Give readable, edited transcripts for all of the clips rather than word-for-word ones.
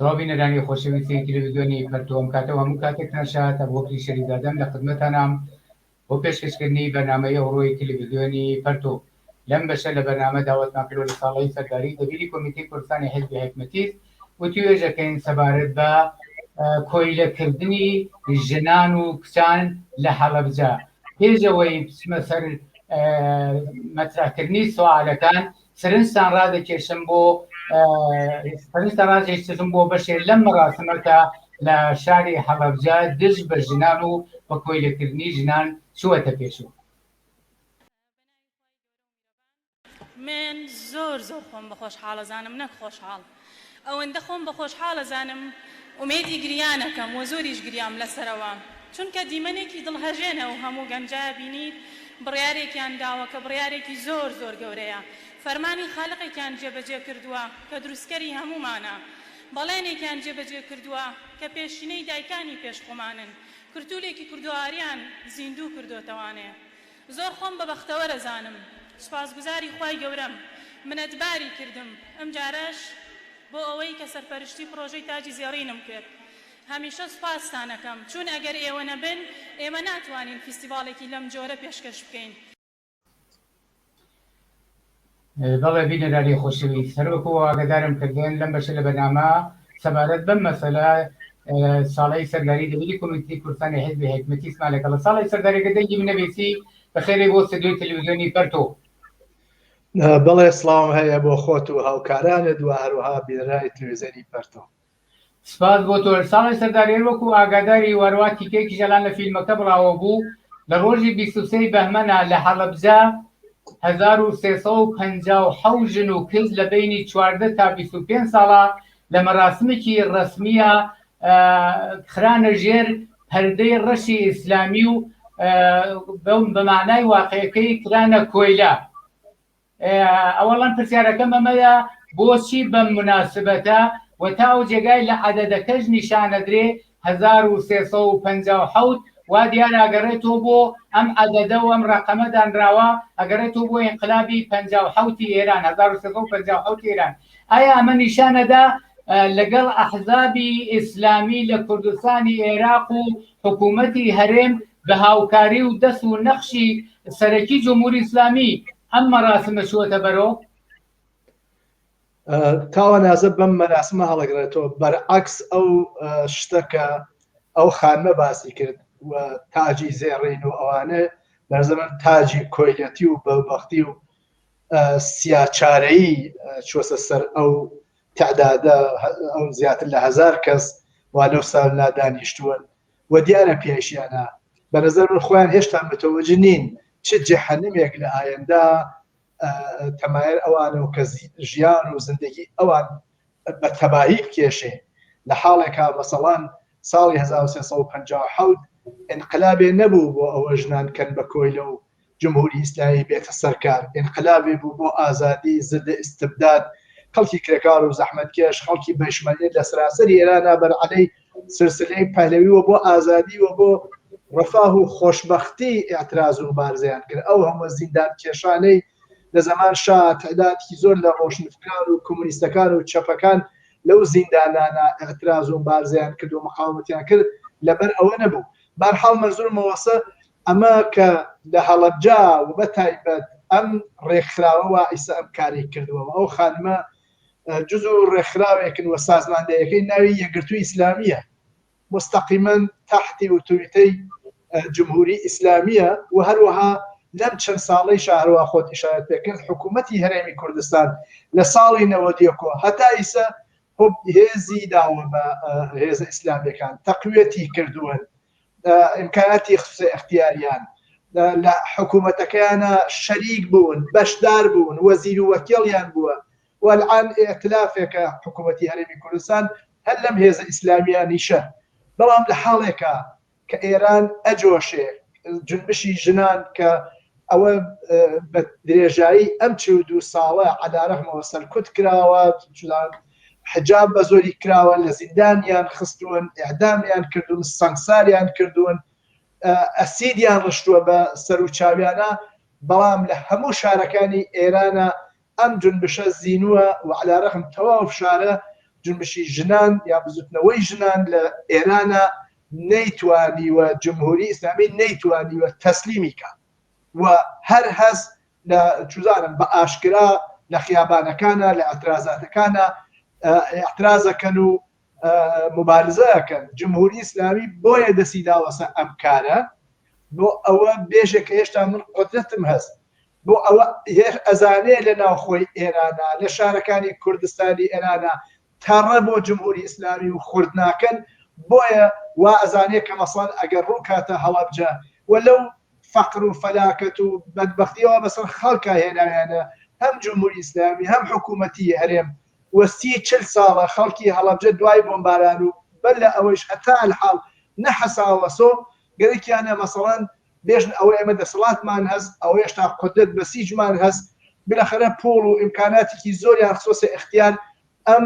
سڵاو بینەرانی خۆشەویستی تلویزیۆنی پەرتۆ ئەم کاتە و هەموو کاتێکتان شاد ئەبوبەکری شەریفزادەم لە خزمەتانام بۆ پێشکەشکردنی بەرنامەی ئەوڕۆی تلویزیۆنی پەرتۆ لەم بەشە لە بەرنامە داوەتمان کردوە لە ساڵەی سەرداری دەبیری کۆمیتەی کوردستانی حیزبی حکمەتیست وتوێژەکەین سەبارەت بە کۆیلەکردنی ژنان و کچان لە هەڵەبجە پێش ئەوەی بچمە سەر مەترحکردنی سوالەکان سەرنجتان ڕادەکێشم بۆ سەرنجتان ڕادەکێشم بۆ بەشێ لەم مەراسمە کە لە شاری هەڵەبجە دژ بە ژنان و بە کۆیلەکردنی ژنان چووەتە پێشوو. من زۆر زۆر خۆم بە خۆشحاڵەزانم نەک خۆشحاڵ ئەوەندە خۆم بە خۆشحاڵەزانم ئومێدی گریانەکەم وە زۆریش گریام لەسەرەوە چونکە دیمەنێکی دڵهەژێنە و هەموو گەنجە بینیت بڕیارێکیان داوە کە بڕیارێکی زۆر زۆر گەورەیە فەرمانی خالقێکیان جێبەجێ کردووە کە دروستکەری هەموومانە بەڵێنێکیان جێبەجێ کردووە کە پێشینەی دایکانی پێش خۆمانن کلتولێکی کوردوئاریان زیندوو کردۆتەوانێ زۆر خۆم بە بەختەوەر ئەزانم سوپاسگوزاری خوای گەورەم منەتباری کردم ئەمجارەش بۆ ئەوەی کە سەرپەرشتی پڕۆژەی تاجی زێڕینم کرد هەمیشە سوپاستان ئەکەم چوون ئەگەر ئێوە نەبن ئێمە ناتوانین فیستیڤاڵێکی لەم جۆرە پێشکەش بکەین. بەڵێ بینەرانی خۆشەویست هەروەکو ئاگادارم کردن لەم بەشە لە بەرنامە سەبارەت بەم مەسەلە ساڵی سەرداری دەبیری کۆمیتی کوردستانی حیزبی حکمەتیسمان لەگەڵە ساڵی سەردارێکە دەنگی منەبێسی بەخێرێ بۆ ستۆدیۆی تەلەڤیزیۆنی پەرتۆ. بەڵێ سڵاوم هەیە بۆ خۆت و هاوکارانت و هەروەها بینەرانی تەلەڤیزیۆنی پەرتۆ. سپاس بۆ تۆ ساڵی سەرداری هەر وەکو ئاگاداری وەروا تیکەیەکیش ئەلان لە فیلمەکە بڵاوە بوو لە ڕۆژی 23 بەهمەنا لە هەڵەبجە 1357 ژن و کچ لە بەینی 14 تا 25 ساڵە لە مەراسمێکی ڕەسمیە خرانە ژێر پەردەی ڕەشی ئیسلامی و بە معنای واقعەکەی کرانە کۆیلە ئەوەڵەن پرسیارەکەم ئەمەیە بۆچی بەم مناسبەتە و تا ئەو جێگای لە عەدەدەکەش نیشانەدرێ 1357 وا دیارە ئەگەڕێتەوە بۆ ئەم عەدەدە و ئەم ڕەقەمە دانراوە ئەگەڕێتەوە بۆ ئینقلابی 57 ئێران 1357 ئێران ئایا ئەمە نیشانەدا لەگەڵ ئەحزابی ئیسلامی لە کوردستانی عێراق و حکوومەتی هەرێم بە هاوکاری و دەست و نەخشی سەرەکی جمهوری ئیسلامی ئەم مەراسمە چووەتە بەرۆ؟ تاوە نازە بەم مەراسمە هەڵەگرێتەوە بەرعکس ئەو شتە کە ئەو خانمە باسی کرد و تاجی زێڕین و ئەوانە بەرزەمن تاجی کۆیلەتی و بەبختی و سیاچارەیی چوەسە سەر ئەو تعدادە ئەو زیاتر لە هزار کەس وا لەو سالنا دانیشتوون و دیارە پیایشیانە بە نظر من خۆیان هێشتا متەوەجه نین چ جەهەنمێک لە ئایەندا تەمایل ئەوانە و کە ژیان و زندگی ئەوان بە تەباهی بکێشێ لە حاڵێکا مەسەڵان ساڵی 1357 ئینقلابێ نەبوو بۆ ئەوە ژنان کەن بە کۆیلە و جمهوری ئیسلامی بێتە سەر کار، ئینقلابێ بوو بۆ ئازادی، زد ئیستبداد، خەڵکی کرێکار و زەحمەتکێش، خەڵکی بەیشمەنیەت لە سەراسەری ئێرانا بەر عەلەی سلسلەی پەهلەوی و بۆ ئازادی و بۆ ڕەفاه و خۆشبەختی ئیعتراز و موبارزەیان کرد. ئەو هەموو زیندان کێشانەی لە زەمان شا تعدادکی زۆر لە ڕۆشنفکران و کۆمۆنیستەکان و چەپەکان لەو زیندانانە ئیعتراز و موبارزەیان کرد و مقاومەتیان کرد لەبەر ئەوە نەبوو. بەرحاڵ مەنزورم ئەوەسە ئەمە کە لە هەڵەبجە و بە تایبەت ئەم ڕێکخراوە وا ئیسە ئەم کارەی کردووە و ئەو خانمە جز و ڕێکخراوێکن و سازماندەیەکەی ناوی یەکگرتووی ئیسلامییە مستەقیمەن تەحتی ئوتوریتەی جمهوری ئیسلامییە و هەروەها لەم چەند ساڵەی شاهروا خۆت ئیشارەت پێ کرد حکوومەتی هەرێمی کوردستان لە ساڵی نەوەدیەکۆ هەتا ئیسە خۆ هێزی داوە بە هێزە ئیسلامیەکان تەقویەتی کردوون ئیمکاناتی خصوصی ئەختیاریان لە حکوومەتەکەیانە شەریک بوون بەشدار بوون وەزیر و وەکێڵیان بووە والعان ئیتلافێکە حکوومەتی هەرێمی کوردستان هەر لەم هێزە ئیسلامیانیشە بەڵام لە حاڵێکە کە ئێران ئەجۆشێ جنبشی ژنان کە ئەوە بە درێژایی ئەم 42 ساڵە عەلارەغمەوە سەرکوت کراوە چدان حجاب بە زۆری کراوە لە زیندانیان خستوون ئەعدامیان کردوون سەنگساریان کردوون ئەسیدیان ڕشتووە بە سەر و چاویانە بەڵام لە هەموو شارەکانی ئێرانە ئەم جونبشە زینووە و عەلارەغم تەواو فشارە. جونبشی ژنان یا بزوتنەوەی ژنان لە ئێرانە نەیتوانیوە جمهوری ئیسلامی نەیتوانیوە تەسلیمی کا و هەر هەس لە چوزانم بە ئاشکرا لە خیابانەکانە لە ئەترازاتەکانە اعترازەکەن و مبارزە ئەکەن جمهوری ئیسلامی بۆیە دەسی داوەسە ئەم کارە بۆ ئەوە بێژێ کە هێشتا من قدرەتم هەست بۆ ئەوە ئەزانێ لە ناوخۆی ئێرانە لە شارەکانی کوردستانی ئێرانە تەڕە بۆ جمهوری ئیسلامی و خورد ناکەن بۆیە وا ئەزانێ کە مەسەڵەن ئەگەر ڕوو کاتە هەڵەبجە و لەو فەقر و فەلاکەت و بەدبەختیەوە بەسەر خەڵکا هێناویانە هەم جمهوری ئیسلامی هەم حکوومەتی هەرێم و سی چل ساڵە خەڵکی هەڵەبجە دوای بۆمباران و بەر لە ئەوەیش هەتا الحاڵ نەحەساوەسۆ گەرەکیانە مەسەڵەن بێژن ئەوە ئێمە دەسەڵاتمان هەس ئەوە هێشتا قودرەت بەسیجمان هەس بالاخرە پوڵ و ئیمکاناتێکی زۆریان خستۆسە ئیختیار ئەم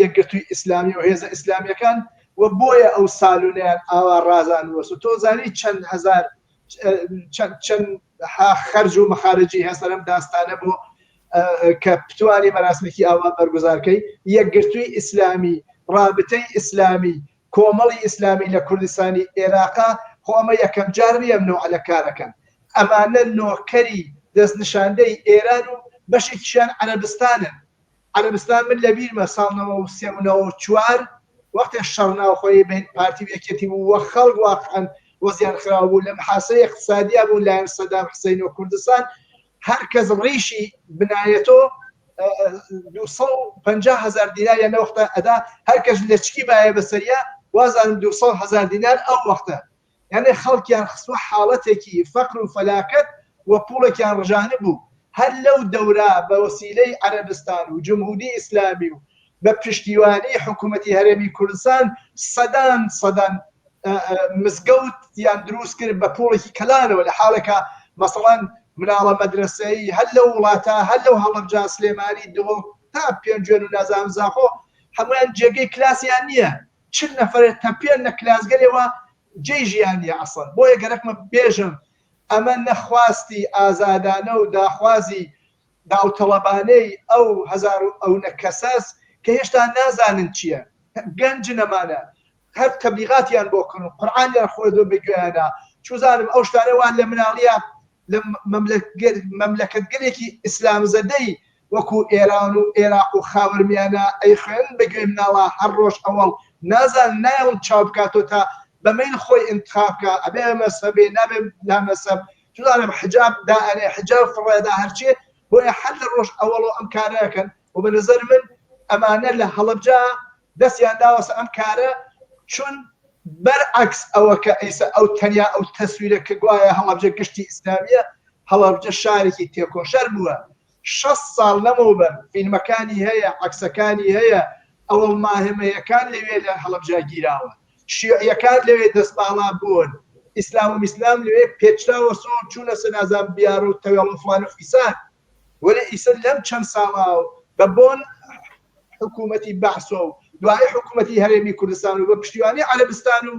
یەکگرتووی ئیسلامی و هێزە ئیسلامیەکان و بۆیە ئەو سالونیان ئاوا ڕازانوەس و تۆ زانی چەند هەزار چەند خەرج و مەخارجی هەسەرم داستانە بۆ کە بتوانی مەراسمێکی ئاوا بەرگزارکەی یەکگرتووی ئیسلامی ڕابتەی ئیسلامی کۆمەڵی ئیسلامی لە کوردستانی ئێراقا خۆ ئەمە یەکەم جار نییە ئەم نەوعە لە کارەکەن ئەمانە نۆکەری دەستنیشاندەی ئێران و بەشێکیشیان عەرەبستانن عەرەبستان من لەبیرمە ساڵ 93 و 94 وەختێ شەڕ ناوخۆیی بین پارتی و یەکێتی بوو وە خەڵک واقعا وەزیان خراو بوو لە محاسەی اقتصادیا بوون لایەن سەدام حسین و کوردستان هەر کەس ڕیشی بنایەتۆ 250 هزار دینار یان وەختە ئەدا هەر کەس لەچکی باە بەسەریا وازانم 200 هزار دینار ئەو وەختە یانێ خەڵکیان خستوە حاڵەتێکی فەقر و فەلاکەت و پوڵێکیان ڕژانبوو هەر لەو دەورە بە وەسیلەی عەرەبستان و جمهوری ئیسلامی و بە پشتیوانی حکوومەتی هەرێمی کوردستان سەدان سەدان مزگەوت یان دروست کرد بە پوڵێکی کەلانەوە لە حاڵێکا مەسەڵەن مناڵە مەدرەسەیی هەر لەو وڵاتە هەر لەو هەڵەبجە سلێمانی دهۆک تا پێنجوێن و نازانم زاخۆ هەموویان جێگەی کلاسیان نییە 40 نەفەرە تەپێن لە کلاسگەلێوە جێی ژیان نییە ئەسڵەن بۆیە گەرەکمە بێژم ئەمە نە خواستی ئازادانە و داخوازی داوتەڵەبانەی ئەو هەزار و ئەونە کەسەس کە هێشتا نازانن چییە گەنجن ئەمانە هەر تەبلیغاتیان بۆ کردن قورعانیان خوێندوە بە گوێیانا چوزانم ئەو شتانە وان لە مناڵیە لە مەملەکەتگەلێکی ئیسلامزەدەی وەکو ئێران و ئێراق و خاوەرمیانە ئەیخوێنن بە گوێی مناڵا هەر ڕۆژ ئەوەڵ نازانن نایەڵن چاو بکاتەوە تا بە مەیل خۆی ئینتخاب کا ئەبێ مەزهەبێ نابێ لا مەزهەب چوزانم حجاب دائەنێ حجاب فڕێدا هەرچێ بۆیە هەر لە ڕۆژ ئەوەڵەوە ئەم کارە ئەکەن و بە نەزەر من ئەمانە لە هەڵەبجە دەستیان داوەسە ئەم کارە چون بەرعەکس ئەوە کە ئیسە ئەو تەنیا ئەو تەسویرە کە گوایە هەڵەبجە گشتی ئیسلامیە هەڵەبجە شارێکی تێکۆشەر بووە شەست ساڵ لەمەوبەر فیلمەکانی هەیە عەکسەکانی هەیە ئەوەڵ ماهمەیەکان لەوێ لە هەڵەبجە گیراوە شیوعیەکان لەوێ دەست باڵا بوون ئیسلام و میسلام لەوێ پێچراوە سۆ چوونە سەنازان بیارە و تەوێڵ و فڵان و فیسان وەلێ ئیسە لەم چەند ساڵە و بە بۆن حکوومەتی بەعسۆ و دوای حکوومەتی هەرێمی کوردستان و بە پشتیوانی عەرەبستان و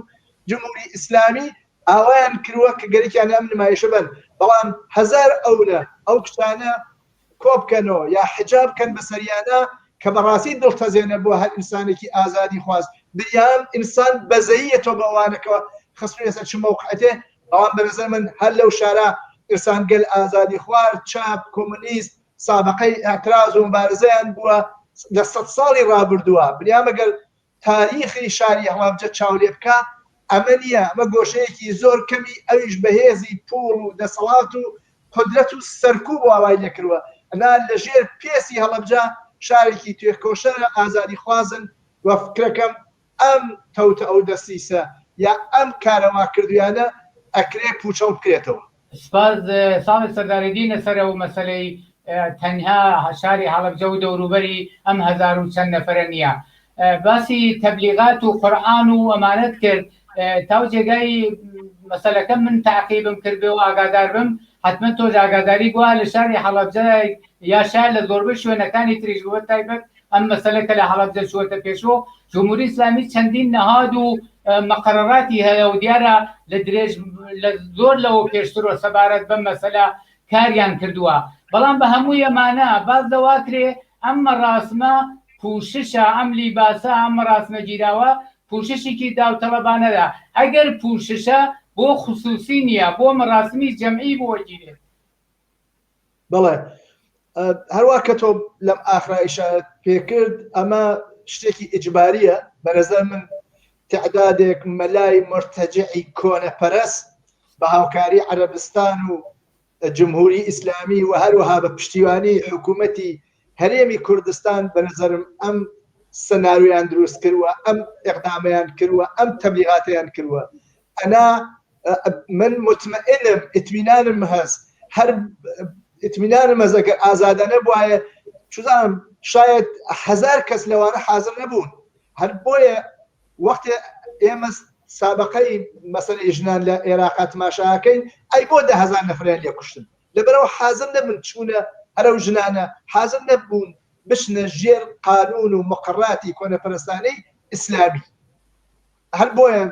جمهوری ئیسلامی ئاوایان کرووە کە گەرەکیانە ئەم نمایشە بەن بەڵام هەزار ئەونە ئەو کچانە کۆبکەنەوە یا حجاب کەن بەسەریانە کە بەڕاستی دڵتەزێنە بۆ هەر ئینسانێکی ئازادی خواز بریان ئینسان بەزەییەتەوە بە ئەوانەکەوە خستویەسە چ مەوقعەتێ بەڵام بە نظر من هەر لەو شارە ئینسان گەل ئازادی خوار چاپ کۆمۆنیست سابقەی اعتراض و مبارزەیان بووە لە سەد ساڵی ڕابردووە بریام ئەگەر تاریخی شاری هەڵەبجە چاو لێ بکا ئەمە نییە، ئەمە گۆشەیەکی زۆر کەمی ئەویش بەهێزی پوڵ و دەسەڵات و قودرەت و سەرکوب واوای لێکردوە، ئەنا لە ژێر پێسی هەڵەبجە شارێکی تێکۆشەرە ئازادیخوازن و فکرەکەم ئەم تەوتە ئەو دەسیسە یا ئەم کارە وا کردویانە ئەکرێ پوچەڵ بکرێتەوە. سپاس ساڵح سەرداری دینە سەر ئەو مەسەلەی تەنها شاری هەڵەبجە و دەوروبەری ئەم هەزار و چەند نەفەرە نییە باسی تەبلیغات و قورئان و ئەمانەت کرد تاو جێگای مەسەلەکە من تاقیبم کردبێ و ئاگادار بم حتمما تۆش ئاگاداری گووا لە شاری هەڵەبجە یا شار لە زۆربەی شوێنەکانی تریش بووە تایبەت ئەم مەسەلە کە لە هەڵەبجە چووەتە پێشۆ جمهوری ئیسلامی چەندین نەهاد و مەقەرەراتی هەیە و دیارە لە درێژ لە زۆر لەوە پێشترەوە سەبارەت بەم مەسەلە کاریان کردووە بەڵام بە هەموو ئەمانە باس لەوە کرێ ئەم مەراسمە. پوششە ئەم لیباسە ئەم مەراسمە گیراوە پوششیکی داوتەڵەبانەدا ئەگەر پوششە بۆ خسوسی نییە بۆ مەراسمی جەمعی بۆ گیرێت. بەڵێ هەروە کە تۆ لەم ئاخرا ئیشارەت پێکرد ئەمە شتێکی ئیجباریە بەنەزەر من تعدادێک مەلای مرتەجعی کۆنەپەرست بە هاوکاری عەرەبستان و جمهوری ئیسلامی و هەروەها بە پشتیوانی حکوومەتی هەرێمی کوردستان بە نەزەرم ئەم سەنارویان دروست کردووە ئەم ئەقدامیان کردووە ئەم تەبلیغاتیان کردووە ئەنا من مطمئنم ئیتمینانم هەست هەر ئیتمینانم هەست ئەگەر ئازادانە بواە چزانم شاید هزار کەس لەوانە حاضر نەبوون هەر بۆیە وەختێ ئێمە سابقەی مەسەلەی ژنان لە ئێراقا تماشاکەین ئەی بۆ دەهزار نەفریان لێ کوشتن لەبەرەوە حاضر نەبن چوونە هەرەو ژنانە حاضر نەبوون بچنە ژێر قانون و مقڕاتی کۆنەپەرستانەی ئیسلامی هەر بۆیە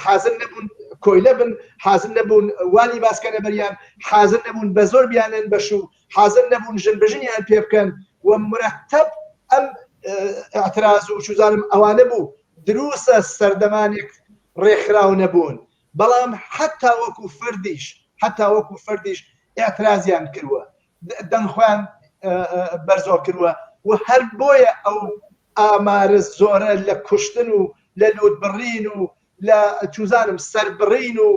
حازر نەبوون کۆیلە بن حازر نەبوون والی باسکەنە بەریان حازر نەبوون بە زۆر بیانن بەش و حازر نەبوون ژن بژنیان پێ بکەن و مرەتەب ئەم اعتراز و چوزانم ئەوانە بوو دروسە سەردەمانێک ڕێکخراو نەبوون بەڵام حتا وەکو فەردیش حتا وەکو فەردیش اعترازیان کردووە دەنگ خۆیان بەرزۆ کردووە و هەر بۆیە ئەو ئامارە زۆرە لە کوشتن و لە لوتبڕین و لە چوزانم سەربڕین و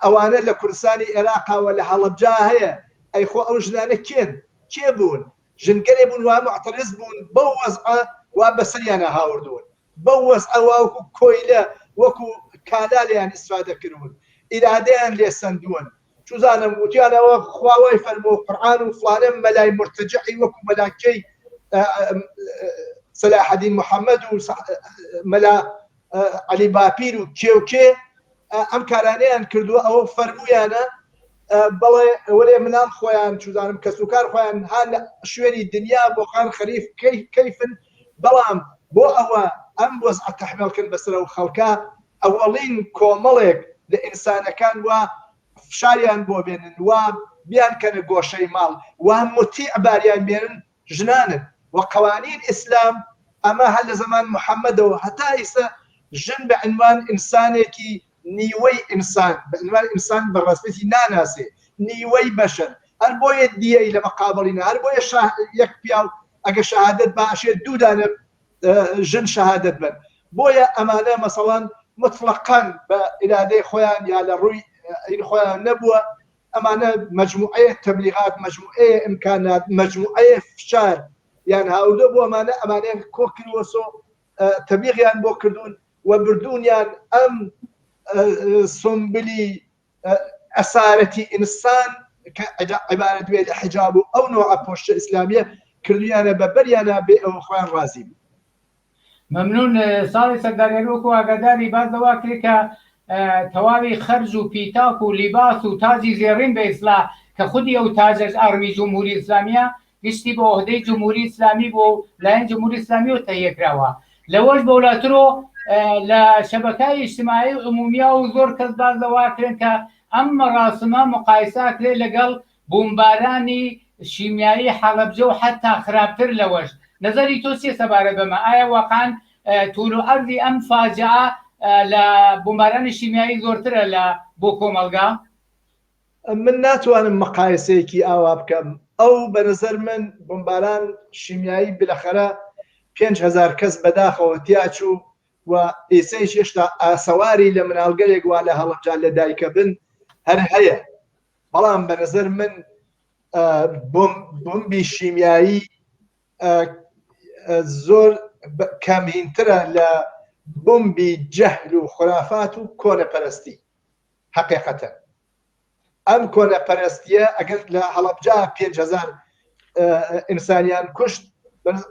ئەوانە لە کوردستانی ئێراقاوە لە هەڵەبجە هەیە ئەی خۆ ئەو ژنانە کێن کێ بوون ژنگەلێ بوون وا معتەرز بوون بەو وەزعە وا بەسەریانە هاوردوون بەو وەزعە وا وەکو کۆیلە وەکو کالا لێیان ئیسفادە کردوون ئیرادەیان لێ سەندوون چوزانم وتیان ئەوە خوا وای فەرموو قورئان و فڵانە مەلای مرتجعی وەکو مەلاکەی سەلاحەدین محەممەد و مەلا عەلی باپیر و کێ و کێ ئەم کارانەیان کردووە ئەوە فەرموویانە بەڵێ وەلێ مناڵ خۆیان چوزانم کەسوکار خۆیان ها لە شوێنی دنیا بۆ خان خەریف کەیفن بەڵام بۆ ئەوە ئەم وەزعە تەحمێڵکردن بەسەر ئەو خەڵکە ئەوەڵین کۆمەڵێک لە ئینسانەکان وا فشاریان بۆ بێنن وا بیانکەنە گۆشەی ماڵ وا موتیع باریان بێنن ژنانن و قوانین ئیسلام ئەمە هەر لە زەمان محەممەدەوە هەتا ئیسە ژن بە عنوان ئینسانێکی نیوەی ئینسان بە عنوان ئینسان بە ڕەسمیەتی ناناسێ نیوەی بەشەر هەر بۆیە دیەی لە مەقابڵینە هەر بۆیە یەک پیاو ئەگە شەهادەت با ئەشێ دوو دانە ژن شەهادەت بن بۆیە ئەمانە مەسەڵەن مطلقاً بە ئیرادەی خۆیان یا لە ڕووی این خۆیان نەبووە ئەمانە مجموعەیە تەبلیغات مجموعەیە ئیمکانات مجموعەیە فشار یان هاوردە بۆ ئەمانە ئەمانەیان کۆ کردووەسۆ تەبلیغیان بۆ کردوون و بردوونیان ئەم سنبلی ئەسارەتی ئینسان کە عیبارەت بێ لە حیجاب و ئەو نوعە پۆشتە ئیسلامیە کردویانە بە بەریانە بێ ئەوە خۆیان ڕازی بن. مەمنون ساڵی سەرداریان وەکو ئاگاداری باس لەوە کرد کە تەواوی خەرج و پیتاک و لیباس و تاجی زێڕین بە ئیسلاح کە خودی ئەو تاجەش ئاڕمی جمهوری ئیسلامیە گشتی بە عۆهدەی جمهوری ئیسلامی بۆ لایەن جمهوری ئیسلامیەوە تەهیە کراوە لەوەش بەولاترۆ لە شەبەکای ئیجتماعی و عمومیا و زۆر کەس باس لەوە ئەکرێن کە ئەم مەڕاسمە مقایسە ئەکرێ لەگەڵ بومبارانی شیمیایی حەڵەبجە و حەتا خراپتر لەوەش نەزەری تۆ چیە سەبارەت بەمە ئایا واقعەن تول و عەرزی ئەم فاجعە لە بومبارانی شیمیایی زۆرترە لە بۆ کۆمەڵگا؟ من ناتوانم مقایسەیەکی ئاوا بکەم ئەو بە نەزەر من بۆمباران شیمیایی بلەخەرە 5هزار کەس بەداخەوە تیاچوو و ئێسەیش هێشتا ئاسەواری لە مناڵگەلێک وا لە هەڵەبجە لە دایکە بن هەر هەیە بەڵام بە نەزەر من بۆمبی شیمیایی زۆر کەمهینترە لە بۆمبی جەهل و خرافات و کۆنەپەرستی حەقیقەتەن ئەم کۆنەپەرستیە ئەگەر لە هەڵەبجە 5هزار ئینسانیان کوشت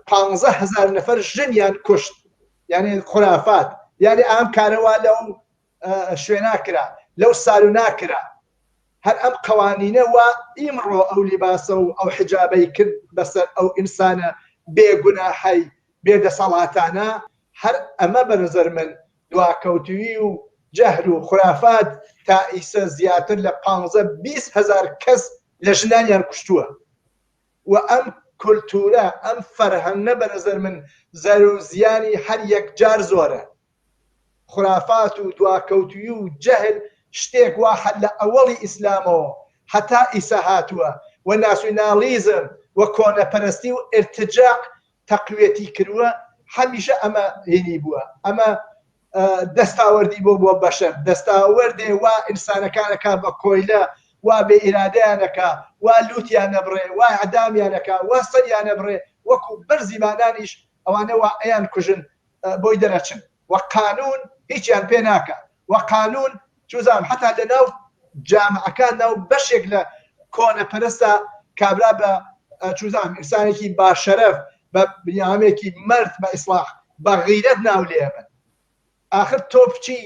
15هزار نەفەر ژنیان کوشت یعنی خرافات یعنی ئەم کارەوە لەو شوێنا کرا لەو سار و ناکرا هەر ئەم قوانینە وا ئیمڕۆ ئەو لیباسە و ئەو حجابەی کرد بەسەر ئەو ئینسانە بێگوناحەی بێدەسەڵاتانە هەر ئەمە بە نظر من دواکەوتویی و جەهل و خورافات تا ئیسە زیاتر لە پانزە 20 هەزار کەس لە ژنانیان کوشتووە و ئەم. کولتوورە، ئەم فەرهەنگە بە نەزەر من زەرەر و زیانی هەر یەکجار زۆرە. خورافات و دواکەوتووی و جەهل شتێک وا هەر لە ئەوەڵی ئیسلامەوە هەتا ئیسە هاتووە و ناسیوناڵیزم و کۆنەپەرستی و ئیرتجاع تەقویەتی کرووە، هەمیشە ئەمە هینی بووە، ئەمە دەستاوەردی بۆ بووە بەشەر، دەستاوەردێ وا ئینسانەکان ئەکا بە کۆیلە، وا بێ ئیرادەیان ئەکا، وا لووتیان ئەبڕێ، وا ئیعدامیان ئەکا، وا سەریان ئەبڕێ، وەکوو بەرزی بانانیش ئەوانە وا ئەیان کوژن بۆی دەرەچن و قانوون هیچیان پێ ناکا و قانوون چوزانم حەتا لە ناو جامعەکان ناو بەشێک لە کۆنەپەرستا کابرا بە چوزانم ئینسانێکی باشەرەف بە بنیامێکی مەرد بە ئیسلاح بە غیرەت ناو لێ ئەبەن ئاخر تۆ بچی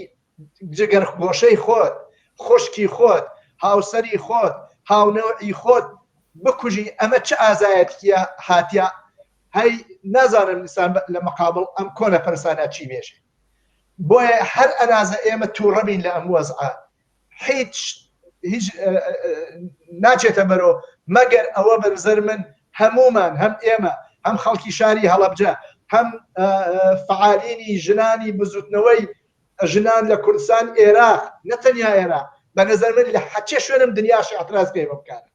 جگەرگۆشەی خۆت، خوشکی خۆت، هاوسەری خۆت، هاونەوعی خۆت بکوژی ئەمە چ ئازایەتیە هاتیە هەی نازانم ئینسان لە مقابڵ ئەم کۆنە پەرسانە چی بێژێ بۆیە هەر ئەنازە ئێمە تووڕە بین لە ئەم وەزعە هیچ هیچ ناچێتە بەرۆ مەگەر ئەوە بەنظر من هەمومان هەم ئێمە هەم خەڵکی شاری هەڵەبجە هەم فعالینی ژنانی بزوتنەوەی ژنان لە کوردستان ئێراق نە تەنیا ئێراق بە نظر من لە حەچێ شوێنم دنیاش اعتراض پێ بکارە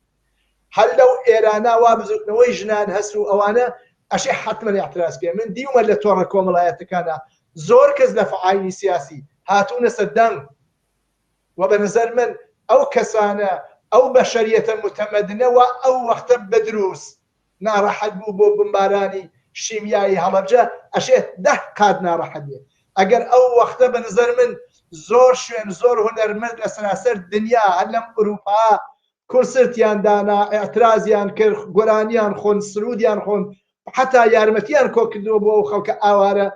هەر لەو ئێرانە وا بزوتنەوەی ژنان هەس و ئەوانە ئەشێ حتمما اعتراض پێ من دیومە لە تۆڕە کۆمەڵایەتەکانە زۆر کەس لە فعالینی سیاسی هاتوونە سەر دەنگ و بە نظر من ئەو کەسانە ئەو بەشەریەتە متەمەدنە وا ئەو وەختە بەدروست ناڕەحەت بوو بۆ بمبارانی شیمیایی هەڵەبجە ئەشێ دە قات ناڕەحەت بێ ئەگەر ئەو وەختە بە نظر من زۆر شوێن زۆر هونەرمەند لە سەراسەر دنیا هەر لەم ئوروپا کۆنسرتیان دانا ئیعترازیان کرد گۆرانیان خۆن سرودیان خۆن حتا یارمەتیان کۆکردەوە بۆ ئەو خەڵکە ئاوارە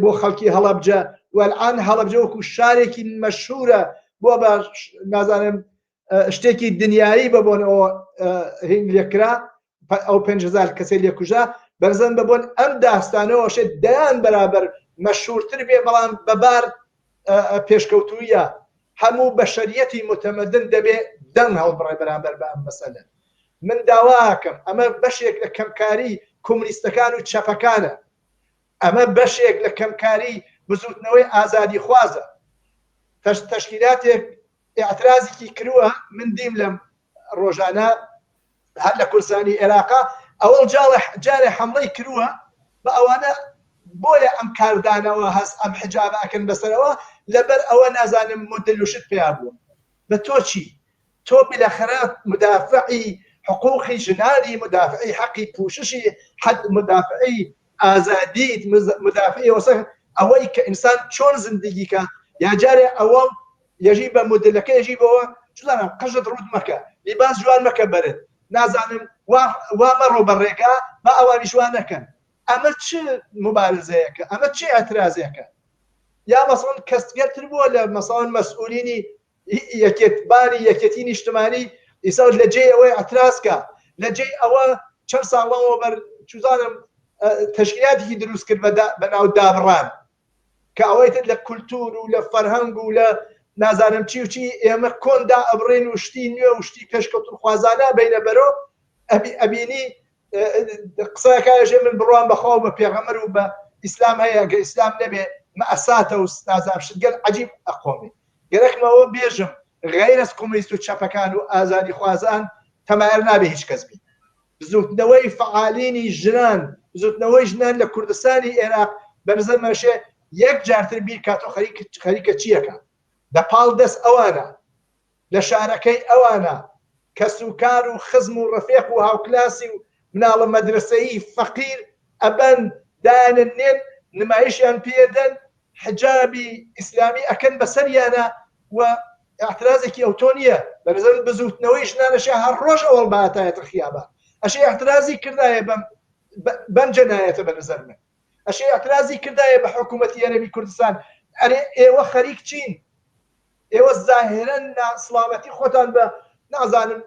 بۆ خەڵکی هەڵەبجە وەلعان هەڵەبجە وەکو شارێکی مەشهورە بۆ بە نازانم شتێکی دنیایی بە بۆن ئەوە هین لێکرا ئەو 5هزار کەسێ لێکوژا بەرزن بە بۆن ئەم داستانەوە شێت دەیان بەرابەر مەشهورتر بێ بەڵام بەبار پێشکەوتوویە هەموو بەشەریەتی متەمەدن دەبێ دەنگ هەڵبڕێ بەرامبەر بە ئەم مەسەلە من داواکەم ئەمە بەشێک لە کەمکاری کۆمونیستەکان و چەپەکانە ئەمە بەشێک لە کەمکاری بزوتنەوەی ئازادیخوازە. تەشکیلاتێک ئیعترازێکی کرووە من دیم لەم ڕۆژانە هەر لە کوردستانی عێراقا ئەوەڵ جاڵێ جارێ حەمڵەی کرووە بە ئەوانە بۆیە ئەم کاردانەوە هەست ئەم حجابە ئەکەن بەسەرەوە لەبەر ئەوە نازانم مدل و شت پیا بووە بە تۆ چی تۆ بالاخرە مدافعی حقوقی ژنانی مدافعی حەقی پوششی حەد مدافعی ئازادیت مدافعی وەسە ئەوەی کە ئینسان چۆن زندگی کە یا جارێ ئەوە یەژی بە مدلەکە یەژی بەوە چزانم قژت ڕوت مەکە لیباس جوان مەکە بەرت نازانم وا مەڕۆ بە ڕێگا با ئەوانیش وا نەکەن ئەمە چ مبارزەیەکە ئەمە چ ئەترازێکە یا مەسەڵەن کەسگەرتر بووە لە مەسەڵەن مەسئولینی یەکێتبانی یەکێتی نیشتمانی ئیسا لە جێی ئەوەی ئەتراز کە لە جێی ئەوە چەند ساڵ لەمەوبەر چوزانم تەشکیلاتێکی دروست کرد بە ناو دابڕان کە ئەوەی تر لە کولتور و لە فەرهەنگ و لە نازانم چی و چی ئێمە کۆندا ئەبڕین و شتی نوێ و شتی پێشکەوتنخوازانە بینە بەرۆ ئەبینی قسەکایژێ من بڕوام بەخوا و بە پێغەمەر و بە ئیسلام هەیە گە ئیسلام نەبێ مەئەساتە و نازانم شتگەل عجیب ئەقۆمێ گەرەکمەوە بێژم غەیرەز کۆمۆنیست و چەپەکان و ئازادیخوازان تەمایل نابێ هیچ کەس بی بزوتنەوەی فعالینی ژنان بزوتنەوەی ژنان لە کوردستانی عێراق بەنظر مەشێ یەک جارتر بیر کاتۆ خەریک خەریکە چیەکە دە پاڵ دەست ئەوانە لە شارەکەی ئەوانە کەسوکار و خزم و ڕەفێق و هاوکلاسی و مناڵە مەدرەسەیی فەقیر ئەبەن دایانن نێن نمایشیان پێدەن حجابی ئیسلامی ئەکەن بەسەریانە و اعترازێکی ئەوتۆ نییە بەنظر بزوتنەوەی ژنانەشە هەر ڕۆژ ئەوەڵ باتایەتە خیابان ئەشێ اعترازی کردایە بەم بەم جەنایەتە بەنظر من ئەشێ اعترازی کردایە بە حکوومەتی هەرێمی کوردستان ئەرێ ئێوە خەریک چین ئێوە زاهێرەن ناسڵامەتی خۆتان بە نازانم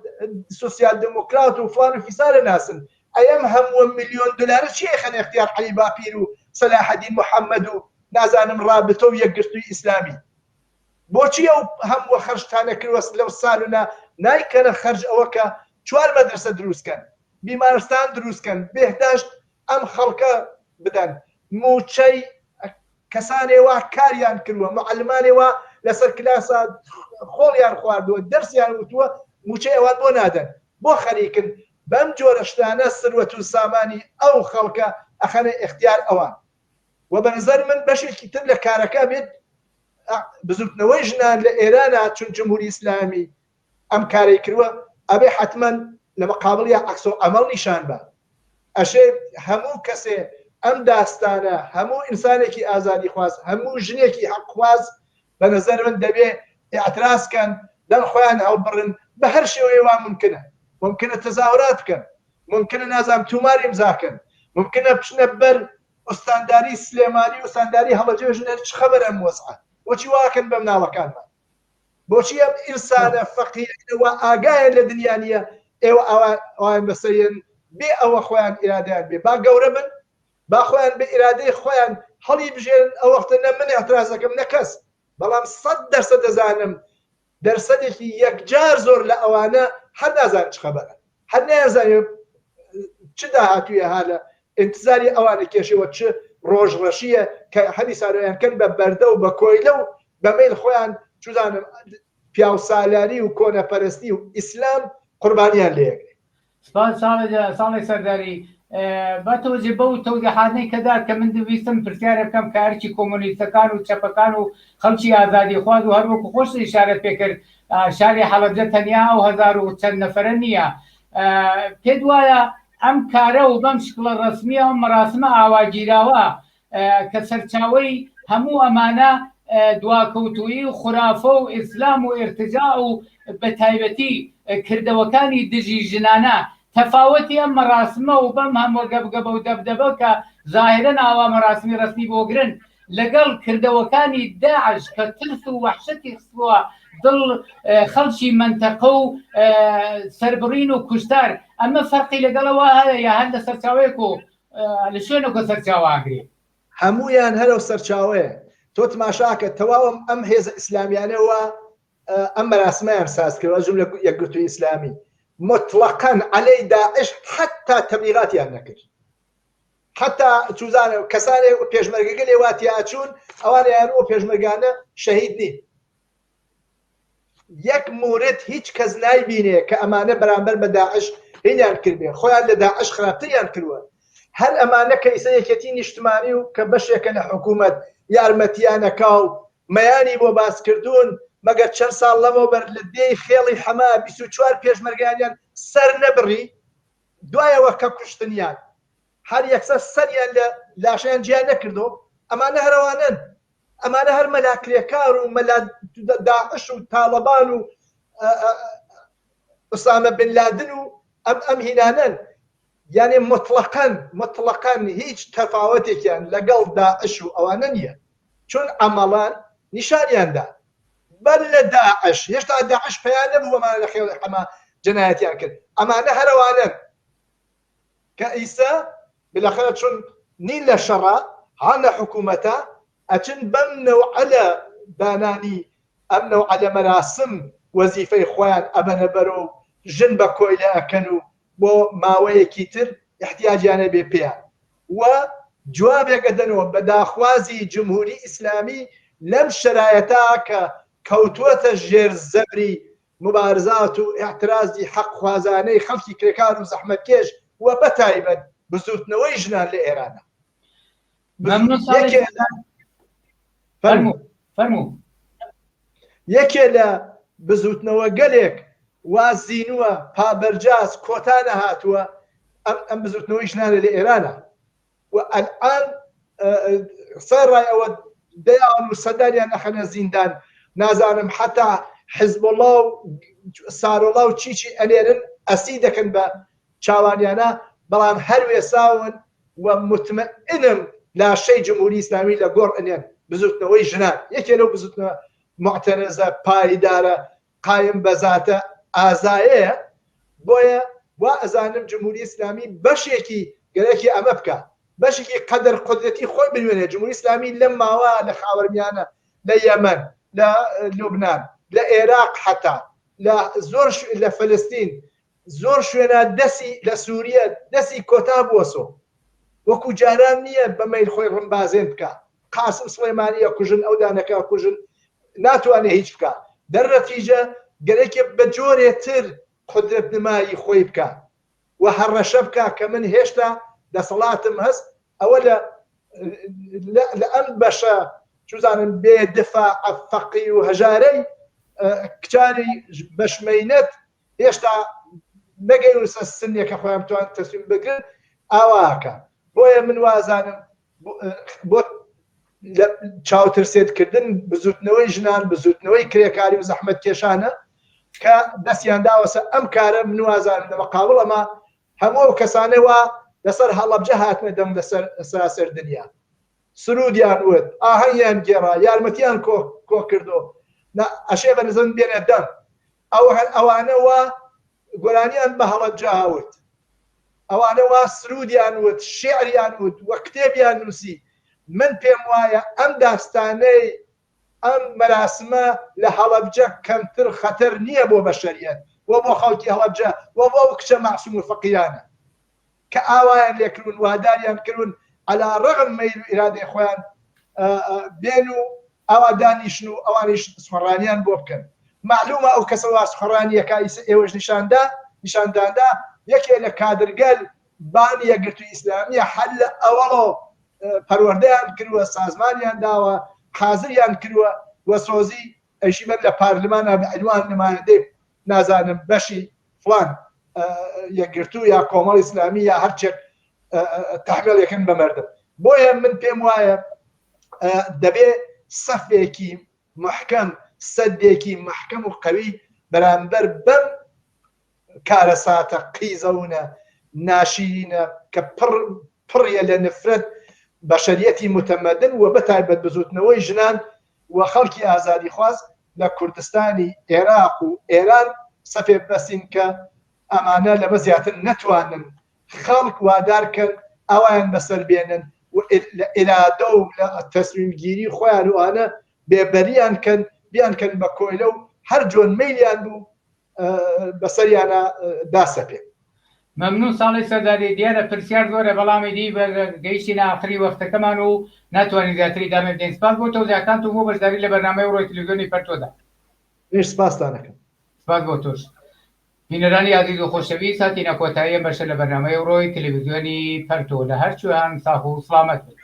سوسیال دموکرات و فلان و فیسارە ناسن ئەم هەموو میلیۆن دلارە چی خەن اختیار عەلی باپیر و سەلاحەدین محەممەد و نازانم ڕابتە و یەکگرتووی ئیسلامی بۆچی ئەو هەموو خەرجتانە کردوە لەو سالونە نایکەنە خەرج ئەوە کە چوار مەدرسە دروستکەن. بیمارستان دروست کەن، بێهداشت ئەم خەڵکە بدەن، مووچەی کەسانێ وا کاریان کردووە، معەلمانێ وا لەسەر کلاسا خۆڵیان خواردووە، دەرسیان وتووە، مووچەی ئەوان بۆ نادەن؟ بۆ خەریکن بەم جۆرە شتانە سروەت و سامانی ئەو خەڵکە ئەخەنە ئیختیار ئەوان؟ و بە نظر من بەشێکی تر لە کارەکە بێت بزوتنەوەی ژنان لە ئێرانە چون جمهوری ئیسلامی ئەم کارەی کردوە ئەبێ حەتمەن لە مقابڵیا عەکس العەمەڵ نیشان با ئەشێ هەموو کەسێ ئەم داستانە هەموو ئینسانێکی ئازادیخواز هەموو ژنێکی حەقخواز بە نەزەر من دەبێ ئیعتراز کەن دەنگ خۆیان هەڵبڕن بە هەر شێوەیە وا ممکنە ممکنە تەزاهورات بکەن ممکنە نازانم تومار ئیمزا کەن ممکنە بچنە بەر ئوستانداری سلێمانی ئوستانداری هەڵەبجە بێژن ئەرێ چ خەبەرە ئەم وەزعە بۆچی واکەن بە مناڵەکانمان بۆچی ئەم ئینسانە فەقیرانە وا ئاگایان لە دنیا نییە ئێوە ئاوا ئەوان بەسەریان بێ ئەوە خۆیان ئیرادەیان بێ با گەورە بن با خۆیان بە ئیرادەی خۆیان هەڵی بژێرن ئەو وەختە نە من اعتراض دەکەم نە کەس بەڵام 100% دەزانم دەرسەدێکی یەکجار زۆر لە ئەوانە هەر نازانن چ خەبەرە هەر نەیانزانێ چ داهاتوویە ها لە ئینتزاری ئەوانە کێشەوە چ ڕۆژ ڕەشیە کە هەمیسانیان کەن بە بەردە و بە کۆیلە و بە مەیل خۆیان چزانم پیاوسالاری و کۆنەپەرستی و ئیسلام قوربانیان لێگرێ. سپاس ساڵح سەرداری. با تۆزێ بەو تەوزیحاتنەی کە دات کە من ویستم پرسیارێ بکەم کە ئەرکی کۆمۆنیستەکان و چەپەکان و خەڵکی ئازادیخواز و هەر وەکو خۆشت ئیشارەت پێ کرد شاری حەڵەبجە تەنیا ئەو هەزارو چەند نەفەرە نییە پێت وایە ئەم کارە و بەم شکڵە ڕەسمیە ئەم مەراسمە ئاوا گیراوە کە سەرچاوەی هەموو ئەمانە دواکەوتوویی و خورافە و ئیسلام و ئیرتجاع و بە تایبەتی کردەوەکانی دژی ژنانە تەفاوەتی ئەم مەراسمە و بەم هەمووە گەبگەبە و دەبدەبە کە زاهیرەن ئاوا مەراسمی ڕەسمی بۆ گرن لەگەڵ کردەوەکانی داعش کە ترس و وەحشەتی خستووە دڵ خەڵکی مەنتەقە و سەربڕین و کوشتار ئەمە فەرقی لەگەڵەوە هەیە یا هەر لە سەرچاوەیەک و لە شوێنەکە سەرچاوە ئەگرێ؟ هەموویان هەر ئەو سەرچاوەیە. تۆ تماشاکە تەواوم ئەم هێزە ئیسلامیانە وا ئەم مەراسمەیان ساز کردوە ئەز جملە یەکگرتووی ئیسلامی مطلقا عەلەی داعش حەتا تەبلیغاتیان نەکرد حەتا چوزانە کەسانێک پێشمەرگەگەلێ وا تیاچوون ئەوانیان ئەو پێشمەرگانە شەهید نین یەک مورد هیچ کەس نایبینێ کە ئەمانە بەرامبەر بە داعش هینیان کردبێ خۆیان لە داعش خراپتریان کردووە هەر ئەمانە کە ئیسە یەکێتی نیشتمانی و کە بەشێکە لە حکوومەت یارمەتیانەکا و مەیانی بۆ باس کردوون مەگەر چەند ساڵ لەمەوبەر لە دێی خێڵی حەما 24 پێشمەرگانیان سەر نەبڕی دوایەوە کە کوشتنیان هەر یەکسەر سەریان لە لاشەیان جیا نەکردۆ ئەمانە هەرەوانەن ئەمانە هەر مەلا کرێکار و مەلا داعش و تاڵەبان و ئوسامە بن لادن و ئەم ئەم هینانەن یانێ مطلقەن مطلقەن هیچ تەفاوەتێکیان لەگەڵ داعش و ئەوانە نییە چون عەمەڵان نیشانیاندا بەر لە داعش هێشتا داعش پیا نەبوو ئەمانە لە خێڵی حەما جەنایەتیان کرد ئەمانە هەرەوانەن کە ئیسە بالاخرە چون نین لە شەڕا ها لە حکوومەتە ئەچن بەم نەوعە لە دانانی ئەم نەوعە لە مەراسم وەزیفەی خۆیان ئەبەنە بەرۆ و ژن بە کۆیلە ئەکەن و بۆ ماوەیەکی تر ئیحتیاجیان ئەبێ پێیان و جوابێک ئەدەنەوە بە داخوازی جمهوری ئیسلامی لەم شەرایەتە کە کەوتووەتە ژێر زەبری موبارزات و ئیعترازی حەقخوازانەی خەڵکی کرێکار و زەحمەتکێش و بەتایبەت بزووتنەوەی ژنان لە ئێرانە. مەمنون ساڵح یەکێ لە فەرموو فەرموو. یەکێ لە بزووتنەوە گەلێک وا زینووە پابەرجاز کۆتا نەهاتووە ئەم ئەم بزووتنەوەی ژنانە لە ئێرانە. و ئەلئان سەرڕای ئەوە دەیان و سەدانیان ئەخەنە زیندان نازانم حتا حزبوڵا و سارۆڵا و چیچی ئەنێرن ئەسی دەکەن بە چاوانیانە بەڵام هەر وێساون و مطمئنم لاشەی جمهوری ئیسلامی لە گۆڕ ئەنێن بزوتنەوەی ژنان یەکێ لەو بزوتنەوە معتەرەزە پایدارە قایم بە زاتە ئازایەیە بۆیە وا ئەزانم جمهوری ئیسلامی بەشێکی گەرەکی ئەمە بکا بەشێکی قەدەر قودرەتی خۆی بنوێنێ جمهوری ئیسلامی لەم ماوە لە خاوەرمیانە لە یەمەن لە لوبنان لە عێراق حتا لە زۆر لە فلستین. زۆر شوێنە دەسی لە سووریە دەسی کۆتا بووەسۆ وەکو جاران نییە بە مەیل خۆی ڕمبازێن بکە قاسم سڵێمانیە کوژن ئەو دانەکە کوژن ناتوانێ هیچ بکە دەرنەتیجە گەرەکێ بە جۆرێ تر قودرەت نمایی خۆی بکە و هەڕەشە بکا کە من هێشتا دەسەڵاتم هەست ئەوە لە لە ئەم بەشە چزانم بێ دفاع فەقیر و هەژارەی کچانی بەشمەینەت هێشتا نەگەیوسە سنێکە خۆیان بتوان تەسلیم بگرن ئاواکە بۆیە من وازانم بۆ چاوترسێتکردن بزوتنەوەی ژنان بزوتنەوەی کرێکاری و زەحمەت کێشانە کە دەستیان داوەسە ئەم کارە من وازانم لە مقابڵ ئەمە هەموو ئەو کەسانە وا لەسەر هەڵەبجە هاتنە دەم لەسەر سراسەر دنیا سرودیان وت ئاهەنگیان گێڕا یارمەتیان کۆ کۆ کردو ئەشێ بە نزم بێنە دەم ئەو ئەوانە وا گۆرانیان بە هەڵەبجە هاوت ئەوانە وا سرودیان وت شیعریان وت و کتێبیان نووسی من پێم وایە ئەم داستانەی ئەم مەراسمە لە هەڵەبجە کەمتر خەتەر نییە بۆ بەشەریەت و بۆ خەڵکی هەڵەبجە و بۆ ئەو کچە مەعسوم و فەقیرانە کە ئاوایان لێکرون واداریان کرون عەلا ڕەغم مەیل و ئیرادەی خۆیان بێن و ئاوا دانیشن و ئەوانیش سخەڕانیان بۆ بکەن معلومە ئەو کەسە وا سخەڕانیەکە ئیسە ئێوەش نیشاندا نیشانداندا یەکێ لە کادرگەل بان یەکگرتووی ئیسلامیە حەل لە ئەوەڵۆ پەروەردەیان کردووە سازمانیان داوە حازریان کردووە و سۆزی ئەیشی بەر لە پارلمانە بە عنوان نمایندەی نازانم بەشی فلان یەکگرتوو یا کۆمەڵ ئیسلامی یا هەرچێک تحمیڵەکەن بە مردم بۆیە من پێم وایە دەبێ سەفێکی محکەم سەدێکی محکەم و قوی بەرامبەر بەم کارەساتە قیزەونە ناشیرینە کە پڕ پڕیە لە نفرەت بەشەریەتی متمدن و بەتایبەت بزوتنەوەی ژنان و خەڵکی ئازادیخواز لە کوردستانی ئێراق و ئێران سەفێ بەسین کە ئەمانە لەمە زیاتر نەتوانن خەڵک وادار کەن ئاوایان بەسەر بێنن و لە ئیرادە و لە تەسمیمگیری خۆیان و ئانە بێبەریان کەن بیان کەن بە کۆیلە و هەر جۆن مەیلیان بوو بەسەریانە داسەپێ. مەمنون ساڵح سەرداری، دیارە پرسیار زۆرە بەڵام ئیدی گەیشتینە ئاخری وەختەکەمان و ناتوانین زیاتر ئیدامە بدەین. سپاس بۆ تەوزیحەکانت و بۆ بەشداری لە بەرنامەی ئەوڕۆی تلویزیۆنی پەرتۆدا. منیش سپاستان ئەکەم. سپاس بۆ تۆش. بینەرانی ئازیز و خۆشەویست هاتینە کۆتایی ئەم بەشە لە بەرنامەی ئەوڕۆی تلویزیۆنی پەرتۆ. لە هەر کوێ هەن ساغ و سڵامەت بن.